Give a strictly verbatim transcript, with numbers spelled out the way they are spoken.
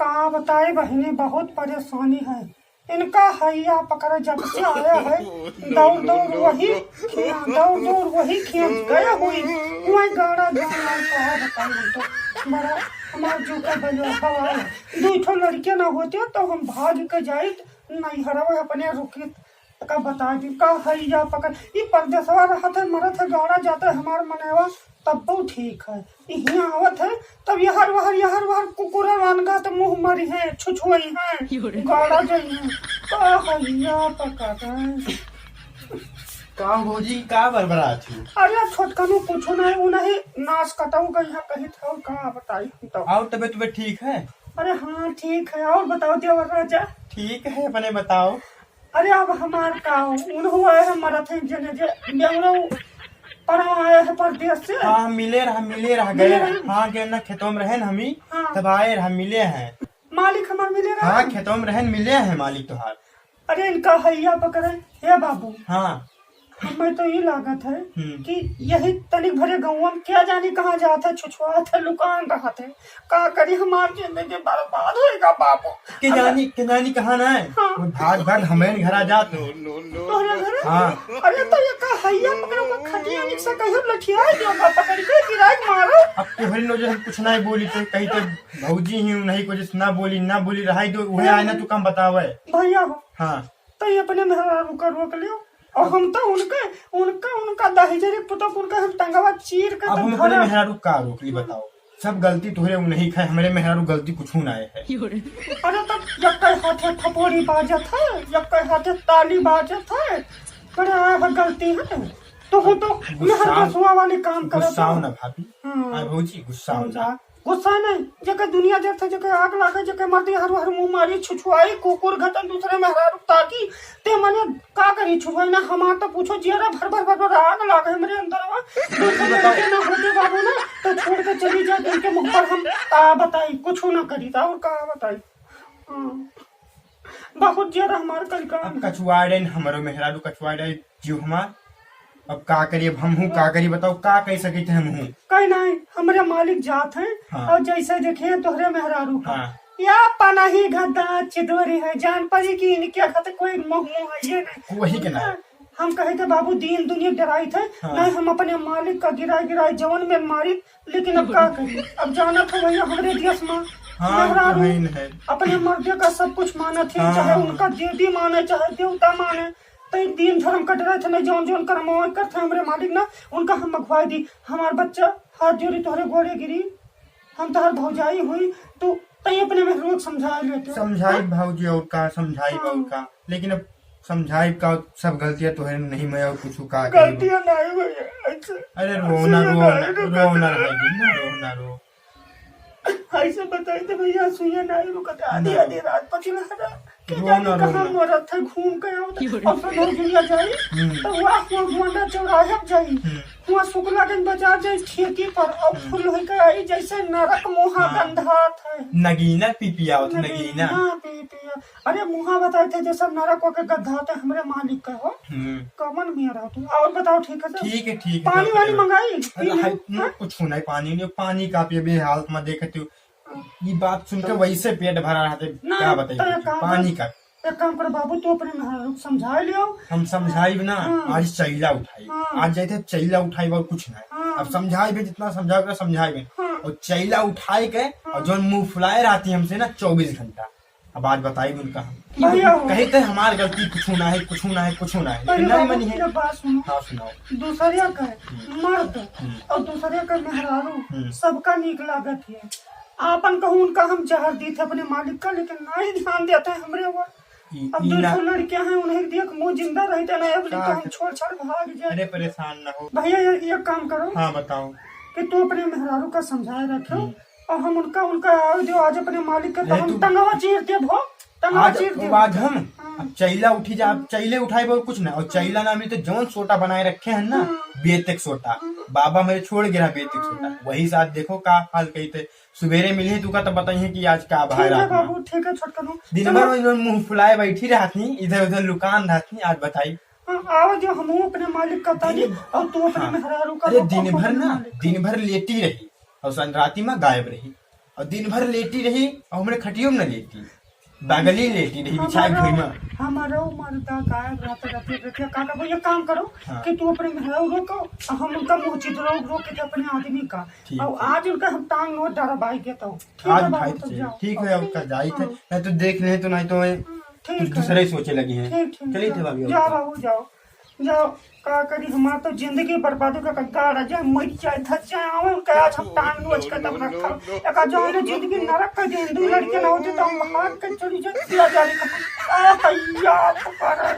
का बताए बहिनी, बहुत परेशानी है। इनका हैया पकड़ जब से आया है, दौड़ दौड़ वही खिया, दौड़ दौड़ वही खिया गए हुई। वही गाड़ा जान नहीं कहा बताई हम तो। बड़ा हमार जो का बजवा बवाल है। दो ठो लड़के ना होते तो हम भाग के जाइत, नहीं हरवे अपने रुकित। का बता दी, का हैया पकड़, ई परदेसवा रहत है, मरत है, गाड़ा जात है हमार मनवा, तब तो ठीक है। ई हियाँ आवत है, तब यहर वहर, यहर वहर कुकुर वानगा त मुँह मरी है, छुछुई है, गाड़ा जई है। का हैया पकड़ है। का भौजी, का बरबरात हो? अरे छोटकनू कुछो नहीं, उ नहीं नाश कटाऊ गई है, कही था का बताई हम तो। और तबीयत, तबीयत ठीक है? अरे हाँ ठीक है, और बताओ देवर राजा। ठीक है, अपने बताओ। अरे अब हमार का हो, उन हुआ है मरत है जने जे, जे उन परवा आया है परदेस से। हाँ, मिले रहा, मिले रहा, मिले गए रहा। हाँ, गए ना खेतों में रहे न हमी, हाँ। तब आए रहा, मिले हैं। मालिक हमार मिले रहा। हाँ, खेतों में रहे न मिले हैं मालिक तोहार। अरे इनका हैया पकड़े, हे बाबू। हाँ। हमें तो ये लागत है हम्म। कि यही तनिक भरे गौवा में क्या जानी कहाँ जात है, छुछुआत है, लुकान रहत है। का करी, हमार जिंदगी बर्बाद होएगा बाबू। के जानी, के जानी कहाँ ना है? हाँ। वो भाग भाग हमें घर आ जात है। तोहरे घर? हाँ। अरे तो ये का हैया पकड़ो का खटिया निक से कहियो लठिया दियो का पकड़ के गिराए के मारो। अब तोहरे नो जो हम कुछ नहीं बोली तो कहीं तो भौजी ही नहीं कुछ ना बोली, ना बोली रहाई दो, वही आए ना तू कम बतावे। भैया हो। हाँ। तो ये अपने मेहरारू का रोक लियो। और हम तो उनके, उनका, उनका दहिजरी पुतोह उनका हम टंगवा चीर के अब तो हम अपने भरा। मेहरारू का रोक ली बताओ? सब गलती तोहरे उन्हीं खाए, हमरे मेहरारू गलती कुछ ना आए है। अरे तब यक्के हाथे थपोड़ी बाजत है, यक्के हाथे ताली बाजत है, बड़े आए है गलती है। तो वो तो गुस्सा-, मेहर बसुआ वाली काम करत गुस्साओ हो। ना भाभी। हाँ। हाँ भौजी, गुस्साओ ना। गुस्सा नहीं, जेके दुनिया जरत है, जेके आग लागे, जेके मर्दे हर हर मुंह मारी, छुछुआई, कुकुर घटन दूसरे मेहरारू ताकी, ते मने का करी छुछुआई ना, हमार तो पूछो जियरा भर भर भर भर आग लागे हमरे अंदरवा। दूसरे लड़के ना होते बाबू ना, तो छोड़ के चली जाए, उनके मुंह पर हम का बताई, कुछ ना करी था और का बताई। हाँ। बहुत जियरा हमार कल का अब कछुआड़े न हमरो मेहरारू कछुआड़े जीव हमार। अब का करी, अब हमहू का करी, बताओ का कह सकित है हमहू? कहीं नहीं, हमरे मालिक जात हैं हाँ। और जैसे देखे तोहरे मेहरारू का। हाँ। या पनाही गद्दा चिदोरी है, जान पड़ी कि इनके खत कोई मुंह मुंह है ये नहीं। वही के ना। हम कहे थे बाबू दीन दुनिया डराई थे, हाँ। नहीं हम अपने मालिक का गिराई गिराई जवन में मारी, लेकिन अब का करी? अब जाना था भैया हमरे देश में हाँ, मेहरारू बहन है। अपने मर्दे का सब कुछ मानत है, हाँ। चाहे उनका देवी माने, चाहे देवता माने, तई दीन धर्म कट रहे थे, नहीं जौन जौन करम करते हमरे मालिक ना, उनका हम मखवाई दी। हमार बच्चा हाथ जोड़ी तोहरे गोड़े गिरी, हम तोहर भौजाई हुई, तू तई अपने मेहरुआ के समझा लेते। समझाई हाँ? भौजी और का, समझाई हाँ। और का, लेकिन अब समझाई का, सब गलतियां तोहरे नहीं, मैं और कुछ का करी। गलतियां नहीं भैया, ऐसे, अरे ऐसे रोना, ये रोना, नहीं, रुका रोना तो। रह गई ना, रोना रो। ऐसे बताई तो भैया सुइया नहीं रुकत, आधी ना। आधी रात पचिल हरा। के रो जाने ना, रो कहाँ ना। मरत है, घूम के आवत है। और सब लोग दुनिया जाई, हम्म। तो वहाँ, वहाँ गोंडा चौराहे पे जाई। हम्म। वहाँ शुक्लागंज बाजार जाई, ठेकी पर, और हम्म। फुल होई के आई, जैसे नरक मुहा हाँ। गंधात है। नगीना पी पी आवत, नगीना। नगीना पी पी आ-, अरे मुहा बताए थे, जैसे नरक होके गंधात है, हमरे मालिक का हो। हम्म। कमन में रहो तू। और बताओ, ठीक है सर? ठीक है, ठीक है, पानी तो वानी फिर मंगाई? अरे, पी ले। हाय, हाँ? कुछ नहीं, पानी नहीं, पानी का पिए बे हालत में देखते हो। ई बात सुन के वैसे पेट भरा रहते, ना, का बताई तो कुछ? एक काम पानी कर, का। एक काम कर बाबू, तू अपने मेहरारू के समझा लियो। हम समझाइब ना, हाँ। आज चैला उठाई, हाँ। आज जाते चैला उठाई और कुछ ना। हाँ। अब समझाइबे, जितना समझावे समझाइबे। हाँ। और चैला उठाई के हाँ। और जौन मुंह फुलाए रहती हमसे ना चौबीस घंटा, अब आज बताइब उनका हम। भैया हो। कही थे हमार गलती कुछ ना है, कुछ ना है, कुछ ना है, लेकिन भैया नहीं हो, मनी है। एक बात सुनो। हाँ, सुनाओ। दूसरे का हम्म। मर्द हम्म। और दूसरे का मेहरारू हम्म। सबका नीक लागत है। आपन कहूँ उनका हम जहर दी थे अपने मालिक का, लेकिन नहीं ध्यान देते हैं हमरे ऊपर। ई, अब ई दो ना ठो लड़के हैं, उन्हें देख मुँह जिंदा रहते नहीं, अब का तो हम कर- छोड़ छाड़ भाग जाए। अरे परेशान ना हो। भैया ये, ये काम करो हाँ, बताओ। कि तू अपने मेहरारू का समझाए रखो हम्म। और हम उनका, उनका आवे दो आज अपने मालिक का, तो अरे हम तू टंगवा चीर देब हो, टंगवा आज, चीर देब। आज हम हाँ। अब चैला उठी जा, अब चैले उठाए और कुछ ना, और चैला ना मिले तो जौन सोटा बनाए रखे हैं ना, हाँ। बेतक सोटा, हाँ। बाबा मेरे छोड़ गिरा बेतक सोटा, हाँ। वही साथ देखो का हाल कही थे। सुबेरे मिली है तू का तो बताइए कि आज का ठीक भाई है रात में। बाबू, ठीक है छोटकनू। दिन चलो। भर वो मुंह फुलाए बैठी रहती, इधर उधर लुकान रहती, आज बताई। हाँ, आओ जो हमहू अपने मालिक का तारी दिन और तू अपने हाँ। मेहरारू का अरे रोको, दिन हम भर अपने ना, मालिक का। दिन भर लेटी रही और सन राती में गायब रही। और दिन भर लेटी रही और हमरे खटियो में न लेटी, बगली लेटी रही बिछाए हमारा भुइमा। हमारा वो मर्दा गायब रहता रहते रहते। काका भैया काम करो हाँ। कि तू अपने मेहरारू रोको, हम उनका मुँह चित रोक रोक के अपने आदमी का। ठीक और है। आज उनका हम टांग नोट डरा बाई के तो। ठीक आज है भाई बाबू, तो तो जाओ। ठीक है, उसका जाई थे, हाँ। नहीं तो देख ले तो, नहीं तो मैं ठीक कुछ है। दूसरा ही सोचे लगी हैं। ठीक ठीक चलिए जाओ। थे भाभी, जाओ और बाबू जाओ। जाओ, का करी, हमार तो जिंदगी बर्बाद हो गया, गाड़ा जाए, मर जाए, धस जाए, आवे उनका आज हम टांग नोच के तब रखा। एका जो है ना जिंदगी नरक कर दे, दो लड़के ना होते तो हम भाग के चली जाती। आ भैया पकड़।